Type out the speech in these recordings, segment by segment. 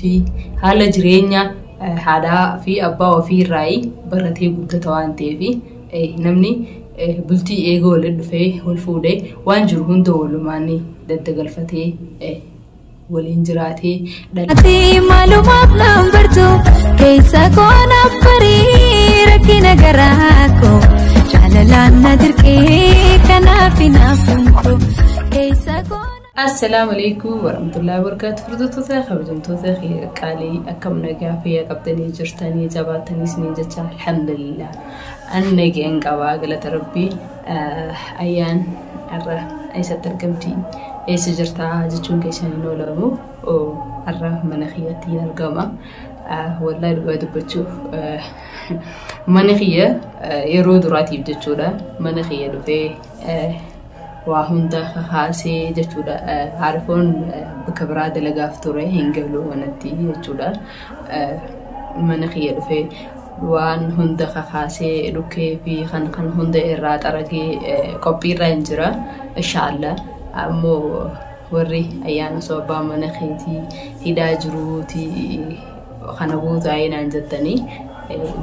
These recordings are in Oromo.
bultii haala jireenya haadhaa fi abbaa ofii irraa baratee guddata waan ta'eef namni bultii eega waliin dhufee wal fuudhee waan jiru hunda walumaan daddagalfatee waliin jiraatee dhala. Ati maalumaaf naan bartu keessa koo naaf barii rakkina garaa koo jaalalaan na dirqee kanaaf naaf humtu keessa koo. Assalaamu alaikum warahmatullahi wabarakatuh. Hordoftoota kabajamtoota qaalii akkam nagaa fayyaa qabdanii jirtanii jabaatanii isiniin jecha alhamdulillah. An nageen qabaa galata rabbii ayyaan har'a eessatti argamti eessa jirtaa jechuun keessan hin oolamu har'a mana kiyyatti hin argama. Wallahi dhugaa dubbachuuf mana kiyya yeroo duraatiif jechuudha mana kiyya dhufee waa hunda kakaasee jechuudha. Haarifoon bakka biraa dalagaaf ture hin galu manatti jechuudha. Mana kiyya dhufee waan hunda kakaasee dhukkee fi kan kan hunda irraa xaragee qophiirra hin jira. Inshaallah ammoo warri ayyaana osoo abbaa mana keetii hidhaa jiruuti kana guutaa naan jettanii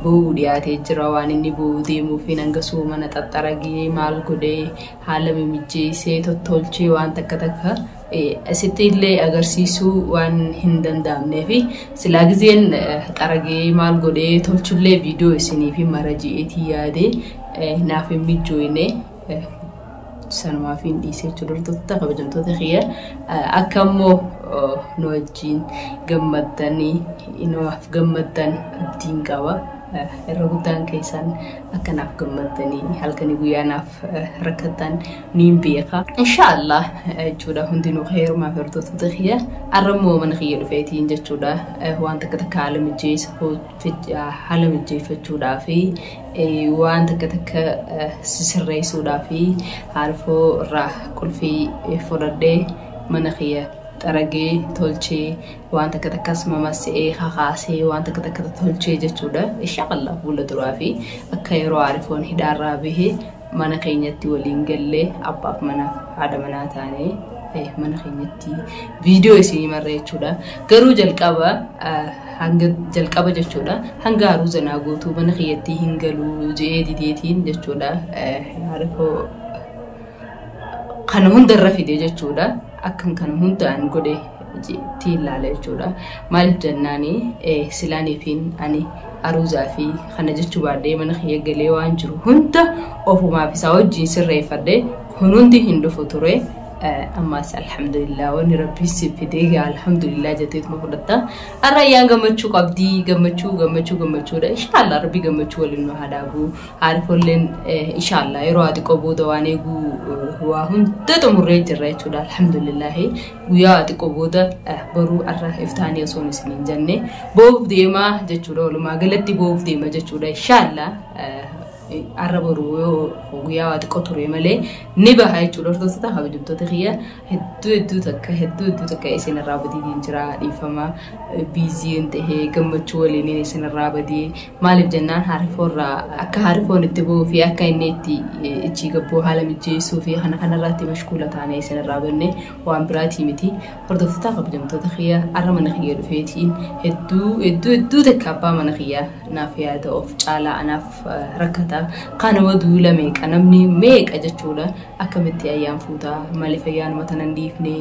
bu'uu dhiyaatee jira waan inni bu'uu deemuu fi hangasuu mana xaxxaragee maal godhee haala mimijjeessee tottolchee waan takka takka asitti illee agarsiisuu waan hin danda'amnee fi silaa gizeen xaragee maal godhee tolchullee viidiyoo isinii fi mara ji'eetii yaadee naaf hin mijjooyne sanumaaf hin dhiisee jechuudha. Hordoftoota kabajamtoota kiyya akka immoo nu wajjin gammaddanii nuuf gammaddan abdiin qaba. Irra guddaan keessan akka naaf gammaddanii halkanii guyyaa naaf rakkatan niin beeka. Inshaallah jechuudha hundinuu heerumaaf hordoftoota kiyya har'a immoo mana kiyya dhufeetiin jechuudha waan takka takka haala mijjeeffachuudhaa fi waan takka takka sisirreessuudhaa fi harfoo irraa qulfii fudhadhee mana kiyya xaragee tolchee waan takka takkas mamassa'ee kakaasee waan takka takka tolchee jechuudha. Inshaallah fuula duraa fi akka yeroo arifoon hidhaarraa bahee mana keenyatti waliin gallee abbaaf manaaf haadha manaa taanee mana keenyatti viidiyoo isinii marra jechuudha. Garuu jalqaba hanga jalqaba jechuudha hanga haruuza naa guutuu mana kiyyatti hin galuu je'ee dideetiin jechuudha. Arifoo kana hundarra fide jechuudha. Akkan kana hundaan godhe itti ilaala jechuudha. Maaliif jennaani silaaniifiin ani aruuzaa fi kana jechuu baadhee mana kiyya galee waan jiru hunda ofumaaf isaa wajjin sirreeffadhe kun hundi hin dhufu ture. Ammas alhamdulillah wanni rabbii si fidee gaa alhamdulillah jetteetuma fudhatta. Har'a ayyaan gammachuu qabdii gammachuu gammachuu gammachuudha. Inshaallah rabbii gammachuu waliin nu haa dhaabu. Haarifolleen inshaallah yeroo ati qobooda waan eeguu waa hunda xumurree jirra jechuudha. Alhamdulillah guyyaa ati qobooda baruu har'a iftaanii osoo isin hin jenne boof deemaa jechuudha. Walumaa galatti boof deema jechuudha. Inshaallah har'a boruu yoo guyyaa waa xiqqoo ture malee ni baha jechuudha. Hordoftoota kabajamtoota kiyya hedduu hedduu takka hedduu hedduu takka isin irraa badiitiin jira dhiifama biiziin tahee gammachuu waliin isin irraa badii maaliif jennaan harifoorraa akka harifoon itti bahuu fi akka inni itti ichi gabboo haala mijeessuu fi kana kanarratti mashkuula taane isin irraa banne waan biraatii miti. Hordoftoota kabajamtoota kiyya har'a mana kiyya dhufeetiin hedduu hedduu hedduu takka abbaa mana kiyya naaf yaada of caalaa anaaf rakkata. Kanuma duula meeqa namni meeqa jechuudha akkamitti ayyaan fuutaa maaliif ayyaanuma tanan dhiifne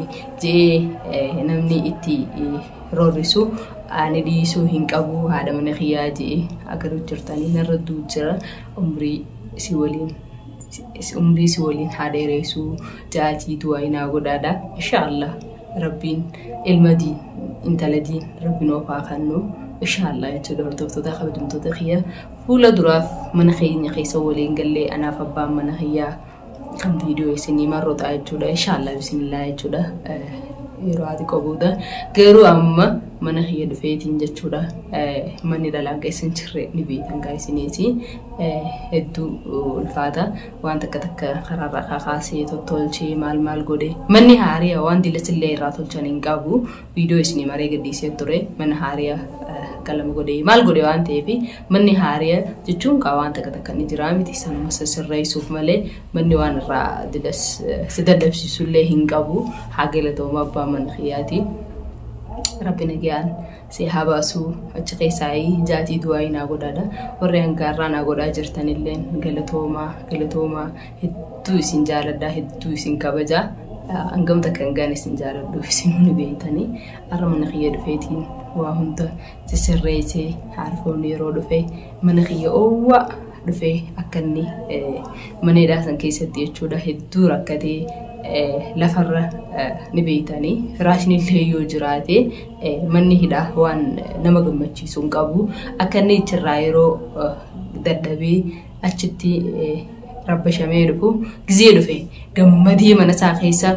je'ee namni itti roorrisu ani dhiisuu hin qabu haadha mana kiyyaa je'ee agaruu jirtanii narra duu jira umrii si waliin umrii si waliin haa dheereessuu jaatii du'aa inaa godhaadha. Inshaallah rabbiin ilma diin intala diin rabbiin of haa kennu. Inshaallah jechuudha hordoftoota kabajamtoota kiyya fuula duraaf mana keenya keessa waliin gallee anaaf abbaan mana kiyyaa kan viidiyoo isinii marroota jechuudha. Inshaallah bismillah jechuudha. Yeroo ati qabuudha. Garuu amma mana kiyya dhufeetiin jechuudha. Manni dhalaan keessa hin jirre ni beekan gaa isiniiti. Hedduu ulfaata. Waan takka takka karaarraa kakaasee tottolchee maal maal godhe. Manni haariyaa waan dilasillee irraa tolchan hin qabu. Viidiyoo isinii maree gadhiisee ture. Mana haariyaa qalama godhe maal godhe waan ta'eef manni haariyaa jechuun kaa waan takka takka ni jira miti sanuma sirreessuuf malee manni waan irraa dilas si dadhabsiisullee hin qabu. Haa galatooma abbaa mana kiyyaati. Rabbi nagayaan si haa baasuu achi keessaa jaatii du'aa naa godhaadha. Warri hangaarraa naa godhaa jirtanillee galatoomaa galatoomaa, hedduu isin jaaladha, hedduu isin kabajaa. Hangam takka hangaan isin jaaladhu isin ni beektanii. Har'a mana kiyya dhufeetiin waa hunda sisirreessee, Aarifoon yeroo dhufe mana kiyya oowwaa dhufee akka inni mana hidhaa san keessatti jechuudha hedduu rakkatee lafarra ni beektanii, firaashni illee yoo jiraate manni hidhaa waan nama gammachiisu hin qabu. Akka inni achirraa yeroo dadhabee achitti rabbashamee dhufu gizee dhufe gammadee mana isaa keessa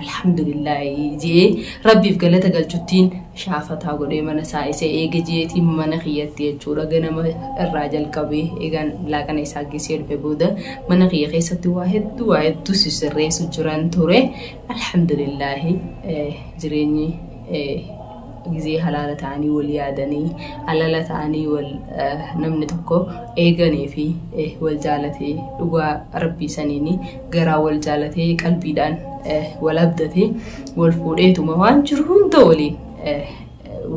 alhamdulillahi jee rabbiif galata galchuttiin shaafataa godhee mana isaa isa eega jeetiin mana kiyyatti jechuudha ganama irraa jalqabee eegaan laaqana isaa geessee dhufe booda mana kiyya keessatti waa hedduu waa hedduu sisirreessu jiran ture. Alhamdulillahi, jireenyi gizee halaala ta'anii wal yaadanii, halaala ta'anii wal namni tokko eeganii fi wal jaalatee, dhugaa rabbii saniini garaa wal jaalatee, qalbiidhaan wal abdatee, wal fuudheetuma waan jiru hunda waliin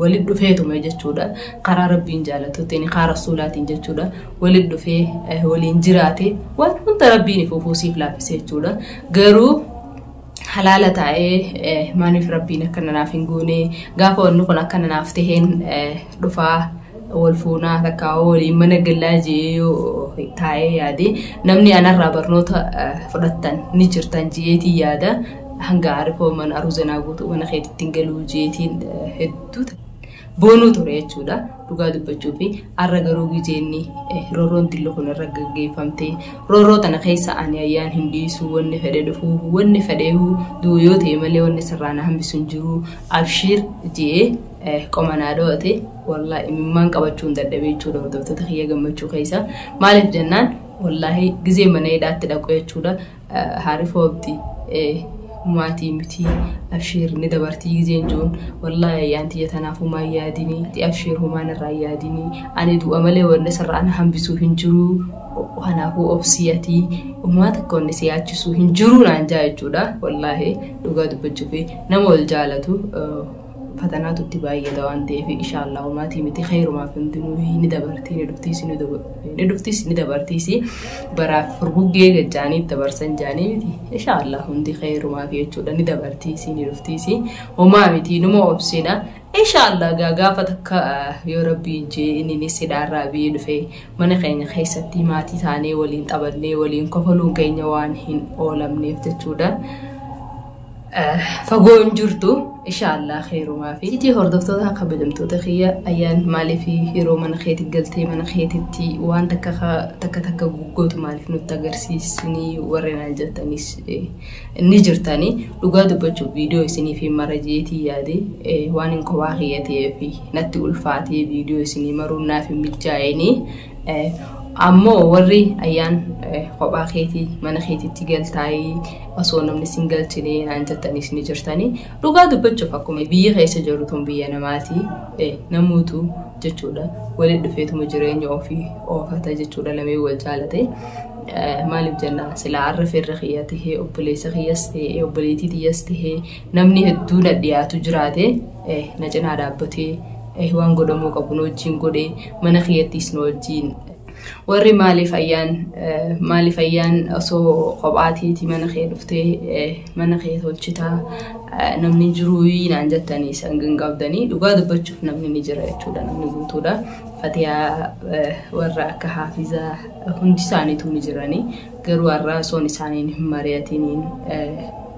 walit dhufeetuma jechuudha. Karaa rabbiin jaalatutti, karaa rasuulaatiin jechuudha, walit dhufee waliin jiraate waan hunda rabbiin ifuufuu siif laaffise jechuudha. Garuu halaala taa'ee maaliif rabbiin akka nanaaf hin goone, gaafa wanni kun akka nanaaf taheen dhufaa wal fuunaa takka waliin mana gallaa jee yoo taa'ee yaade, namni anarraa barnoota fudhattan ni jirtan jeetii yaada. Hanga Aarifoo mana aruuzanaa guutuu mana keetitti hin galuu jeetiin hedduu boonuu ture jechuudha dhugaa dubbachuu fi. Har'a garuu gizeenni roorroon dillo kun irra gaggeeffamtee, roorroo tana keessa ani ayyaan hin dhiisu, wanni fedhe dhufuu wanni fedheehu du'u yoo ta'e malee wanni sirraa na hambisu hin jiru, abshiir jee qoma naa dho'ate. Wallaahi imimmaan qabachuu hin dadhabee jechuudha hordoftoota kiyya gammachuu keessa. Maaliif jennaan, wallaahi gizee mana hidhaatti dhaqu jechuudha Haarifoo abdii maatii miti, abshiir ni dabartii gizeen jiruun, wallaahi ayyaan tiyya tanaaf humaan yaadinii, abshiir humaan irraa yaadinii, ani du'a malee wanni sirraa na hambisuu hin jiru, kanaafuu obsii ati humaa takka wanni si yaachisuu hin jiru naan jaa jechuudha. Wallaahi dhugaa dubbachuuf nama wal jaalatu fatanaatu itti baay'ata waan ta'eef, inshaallah humaatii miti, khayrumaaf hundinuu ni dabartii, ni dhuftiis, ni dhuftiis, ni dabartiis. Baraaf furguggee gajjaanii dabarsan jaanii miti, inshaallah hundi khayrumaaf jechuudha, ni dabartiis, ni dhuftiis, homaa miti, numa obsina. Inshaallah gaafa takka yoo rabbiin jee inni sidhaarraa biyyi dhufee mana keenya keessatti maatii taanee waliin taphannee waliin kofaluun keenya waan hin oolamneef jechuudha. Fagoo hin jirtu, inshaallah khayrumaa fi. Itti hordoftoota kabajamtoota kiyya, ayyaan maaliif yeroo mana keetti galtee mana keetitti waan takka takka takka guggootu maaliif nutti agarsiisanii warreen naan jettanis ni jirtanii. Dhugaa dubbachuuf viidiyoo isinii fi mara jeetii yaade waan hin kophaa kiyya ta'ee fi natti ulfaatee viidiyoo isinii maruun naaf hin mijaa'inii. Ammoo warri ayyaan kophaa keetii mana keetitti galtaayii osoo namni sin galchine naan jettanis ni jirtanii. Dhugaa dubbachuuf akkuma biyya keessa jiru tun biyya namaati, namuutu jechuudha walitti dhufeetuma jireenya ofii oofata jechuudha lameen wal jaalate. Maaliif jennaan, silaa har'a firra kiyya tahee, obboleessa kiyyas tahee, obboleettii tiyyas tahee, namni hedduu na dhiyaatu jiraate na cinaa dhaabbatee waan godhamuu qabu na wajjin godhee mana kiyyattis na wajjin. Warri maaliif ayyaan, maaliif ayyaan osoo kophaatiiti mana kee dhuftee mana kee tolchitaa, namni jiruu naan jettanii sangan qabdanii, dhugaa dubbachuuf namni ni jira jechuudha, namni guutuudha. Fatiyaa, warra akka Haafizaa hundi isaaniitu ni jiranii. Garuu har'a osoon isaaniin hin mari'atiniin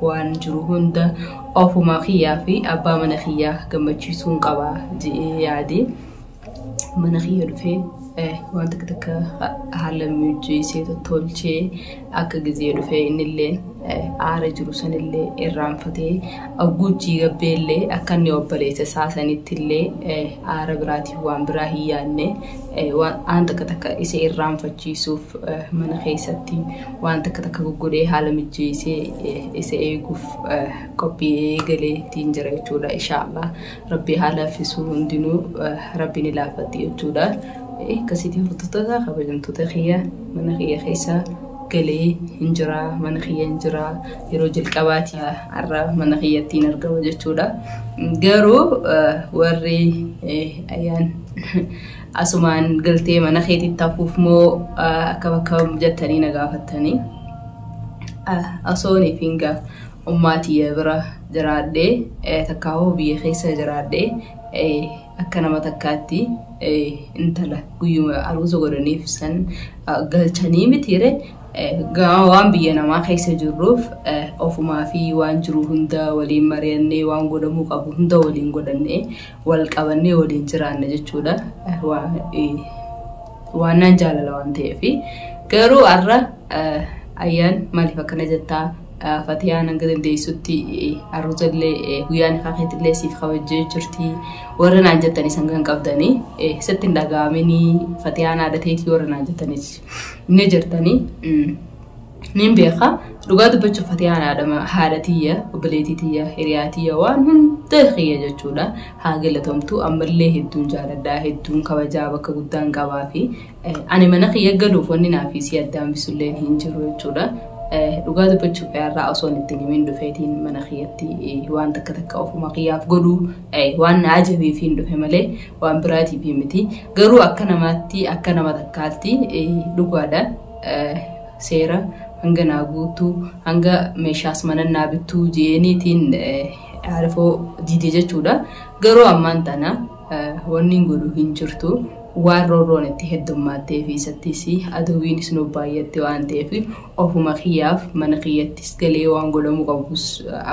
waan jiru hunda ofuma kiyyaa fi abbaa mana kiyyaa gammachiisuun qaba jedhee yaade mana kiyya dhufee waan takka takka haala mijeessee tottolchee akka gizee dhufee innillee aara jiru sanillee irraanfatee agguujjii gabbeellee akka inni obboleessa isaa sanittillee aara biraatiif waan biraa hin yaadne, waan takka takka isa irraanfachiisuuf mana keessatti waan takka takka guggodhee haala mijeessee isa eeguuf qophii eegalee ittiin jira jechuudha. Inshaallah rabbi haala laaffisuu, hundinuu rabbi ni laaffatti jechuudha. Akkasitti hordoftoota kabajamtoota kiyya mana kiyya keessa galee hin jira, mana kiyya hin jira. Yeroo jalqabaati har'a mana kiyyattiin argama jechuudha. Garuu warri ayyaan asumaan galtee mana keetitti hafuuf moo akkam akkam jettanii na gaafattanii. Osoo finga ummaa tiyya bira jiraadhee takkaahoo biyya keessa jiraadhee akka nama takkaatti intala guyyuma aruuza godhaniif san galchanii mitiire waan biyya namaa keessa jirruuf ofumaa fi waan jiru hunda waliin mari'annee waan godhamuu qabu hunda waliin godhannee wal qabannee waliin jiraanna jechuudha. Waan naan jaalala waan ta'eef. Garuu har'a ayyaan maaliif akkana jettaa Fatiyaan hanga dandeessutti aruuzallee guyyaan keetillee siif kabajjee jirti warra naan jettanii san kan qabdanii sitti hin dhaga'aminii Fatiyaan haadha teetii warra naan jettanis ni jirtanii. Nin beeka dhugaa dubbachuuf Fatiyaan haadha tiyya, obboleettii tiyya, hiriyaa tiyya, waan hunda kiyya jechuudha. Haa galatomtu, ammallee hedduun jaaladhaa, hedduun kabajaa, bakka guddaan qabaa fi ani mana kiyya galuuf wanni naaf si addaan bisulleen hin jiru jechuudha. Dhugaa dubbachuuf irraa osoo itti himin dhufeetiin mana kiyyatti waan takka takka ofuma kiyyaaf godhuu waan na ajabeef hin dhufe malee waan biraatiif miti. Garuu akka namaatti, akka nama takkaatti dhugaadha. Seera hanga naa guutuu, hanga meeshaas mana naa bittuu jeeniitiin arifoo dide jechuudha. Garuu ammaan tana wanni godhu hin jirtu. Waan roorroon itti heddummattee fi isattis aduwwiinis nu baay'atte waan ta'eef ofuma kiyyaaf mana kiyyattis galee waan godhamuu qabus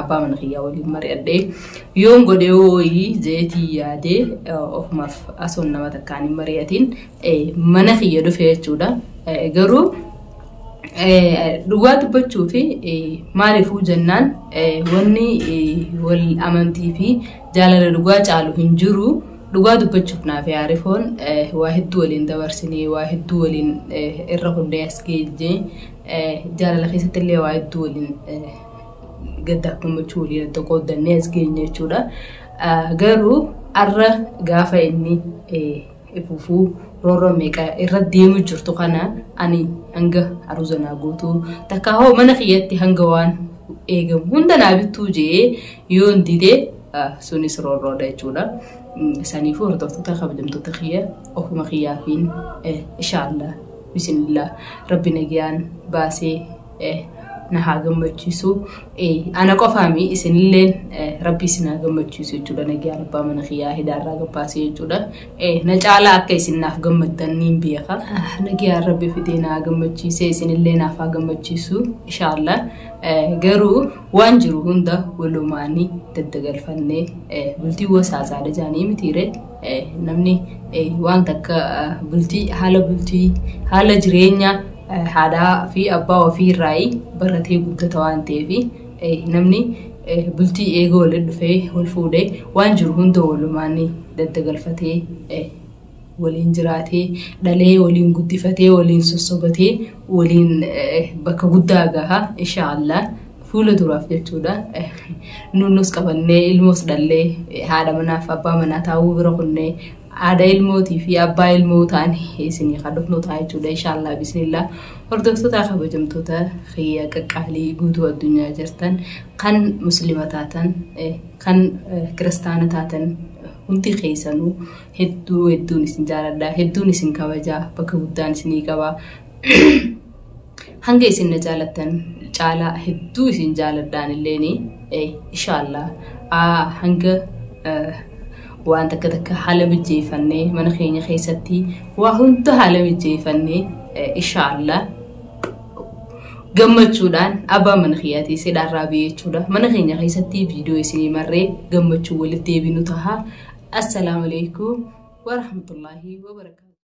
abbaa mana kiyyaa waliin mari'adhee yoon godhee wayii jeetii yaadee ofumaaf asoon nama takkaan hin mari'atiin mana kiyya dhufe jechuudha. Garuu dhugaa dubbachuu fi maaliifuu jennaan wanni wal amantii fi jaalala dhugaa caalu hin jiru. Dhugaa dubbachuuf naaf Arifoon waa hedduu waliin dabarsinee, waa hedduu waliin irra hundee as geenyee, jaalala keessatti illee waa hedduu waliin gaddaaf gammachuu waliin adda qooddannee as geenye jechuudha. Garuu har'a gaafa inni ifufuu roorroo meeqa irra deemu jirtu kana ani hanga aruuza naa guutuu takka hoo mana kiyyatti hanga waan eegamu hunda naa bittuu jee yoon didee sunis roorroodha jechuudha. Saniifuu hordoftoota kabajamtoota kiyya, ofuma kiyyaafiin inshaallah bismillah rabbi nagayaan baasee na haa gammachiisu. Ana qofaami, isinilleen rabbi isin haa gammachiisu jechuudha. Nagayaan abbaa mana kiyyaa hidaarraa gabbaasee jechuudha. Na caalaa akka isin naaf gammaddan niin beeka. Nagayaan rabbi fidee na haa gammachiisee isinillee naaf haa gammachiisu inshaallah. Garuu waan jiru hunda walumaanii daddagalfannee bultii wasaasaadha jaanii mitiire namni waan takka bultii haala bultii haala jireenya haadhaa fi abbaa ofii irraa baratee guddata waan ta'eef namni bultii eega waliin dhufee wal fuudhee waan jiru hunda walumaanii daddagalfatee waliin jiraatee dhalee waliin guddifatee waliin sossobatee waliin bakka guddaa gaha inshaallah fuula duraaf jechuudha. Nunnus qabannee ilmoos dhallee haadha manaaf abbaa manaa taa'uu bira kunnee haadha ilmootii fi abbaa ilmoo ta'an isinii kan dhufnu ta'a jechuudha inshaallah bismillah. Hordoftoota kabajamtoota kiyya qaqqaalii guutuu addunyaa jirtan, kan muslima taatan, kan kiristaana taatan, hundi keessanuu hedduu hedduun isin jaaladha, hedduun isin kabajaa, bakka guddaan isinii qaba. Hanga isin na jaalattan caalaa hedduu isin jaaladhaan illeeni inshaallah hanga waan takka takka haala mijeeffannee mana keenya keessatti waa hunda haala mijeeffannee inshaallah gammachuudhaan abbaa mana kiyyaatii sidhaarraa biyya jechuudha. Mana keenya keessatti viidiyoo isinii marree gammachuu walitti deebinu taha. Assalaamu alaikum warahmatullaahi wabarakaatu.